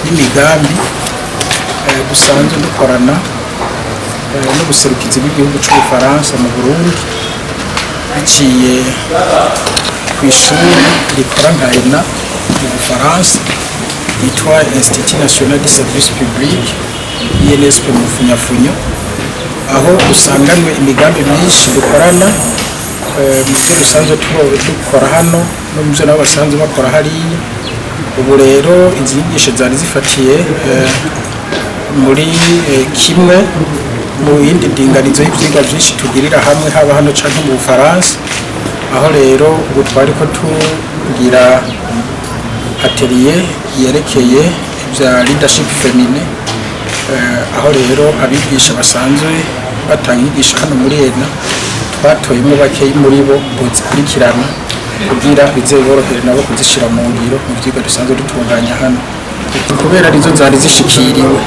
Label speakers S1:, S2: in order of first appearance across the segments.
S1: n'imigambi dusanzwe dukorana n'ubuserukizi bw'igihugu c'Ubufaransa mu Burundi, biciye kw'ishure rikora nka ENA mu Bufaransa, yitwa Institut National de Service Public, INSP mu funyafunyo, aho dusanganwe imigambi myinshi dukorana mu byo dusanzwe dukora hano no mu byo nabo basanzwe bakora hariya. Ubu rero izi nyigisho zari zifatiye muri kimwe mu yindi ndinganizo y'ivyigwa vyinshi tugirira hamwe, haba hano canke mu Bufaransa, aho rero ubu twariko tugira atelier yerekeye ibya leadership féminin, aho rero abigisha basanzwe batanga inyigisho hano muri ENA twatoyemo bakeyi muri bo bozikurikirana kugira bize borohere nabo kuzishira mu ngiro mu vyigwa dusanzwe dutunganya hano. Kubera arizo zari zishikiriwe,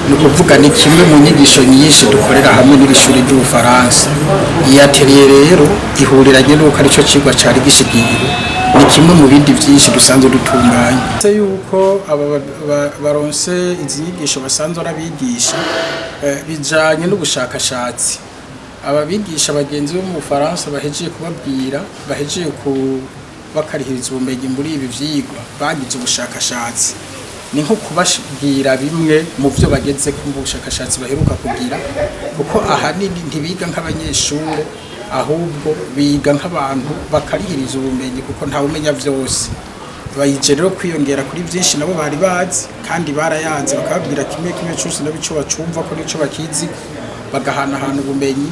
S1: ni ukuvuga ni kimwe mu nyigisho nyinshi dukorera hamwe n'iri shuri ry'Ubufaransa. Iyi atelier rero ihuriranye n'uko arico cigwa cari gishikiriwe, ni kimwe mu bindi byinshi dusanzwe dutunganya. Se yuko aba baronse izi nyigisho basanzwe arabigisha, bijanye n'ubushakashatsi aba bigisha bagenzi bo mu Bufaransa bahejeje kubabwira, bahejeje ku bakarihiriza ubumenyi muri ibi vyigwa, bagize ubushakashatsi. Ni nko kubabwira bimwe mu byo bageze ku bushakashatsi baheruka kugira, kuko ahanini ntibiga nk'abanyeshure, ahubwo biga nk'abantu bakarihiriza ubumenyi, kuko ntawe umenya vyose. Bayije rero kwiyongera kuri byinshi nabo bari bazi kandi barayanze, bakababwira kimwe kimwe cyose nabo ico bacumva ko nico bakizi, bagahanahana ubumenyi.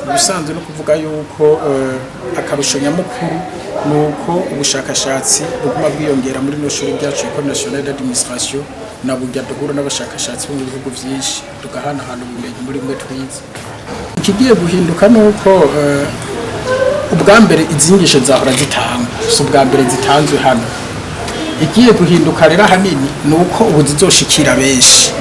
S1: Ubusanzwe no kuvuga yuko akarusho nyamukuru ni uko ubushakashatsi buguma bwiyongera muri no shuri ryacu École Nationale d'Administration, na burya duhura n'abashakashatsi bo mu bihugu vyinshi, tugahanahana ubumenyi muri mwe twize. Ikigiye guhinduka ni uko ubwa mbere izi nyigisho zahora zitangwa, si ubwa mbere zitanzwe hano. Igiye guhinduka rero ahanini ni uko ubu zizoshikira benshi.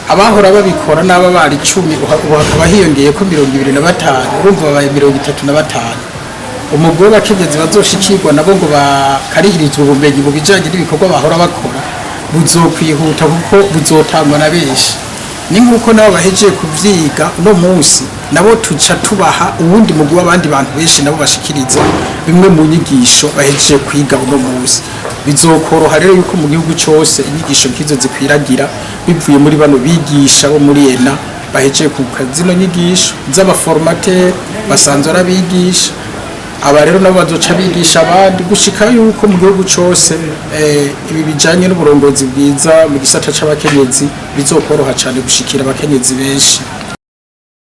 S1: Abahora babikora n'aba bari 10, ubu hakaba hiyongeye ko 25, urumva babaye 35. Umugwi w'abakenyezi bazoshikirwa nabo ngo bakarihirizwe ubumenyi mu bijanye n'ibikorwa bahora bakora buzokwihuta, kuko buzotangwa na benshi. Ni nk'uko nabo bahejeje kuvyiga uno munsi, nabo tuca tubaha uwundi mugwi w'abandi bantu benshi, nabo bashikiriza bimwe mu nyigisho bahejeje kwiga uno munsi. Bizokoroha rero yuko mu gihugu cyose inyigisho nk'izo zikwiragira, bivuye muri bano bigisha bo muri ENA bahejeje kuka zino nyigisho z'aba formateurs basanzwe arabigisha. Aba rero nabo bazoca bigisha abandi, gushika yuko mu gihugu cyose ibi bijanye n'uburongozi bwiza mu gisata c'abakenyezi bizokoroha cane gushikira abakenyezi benshi.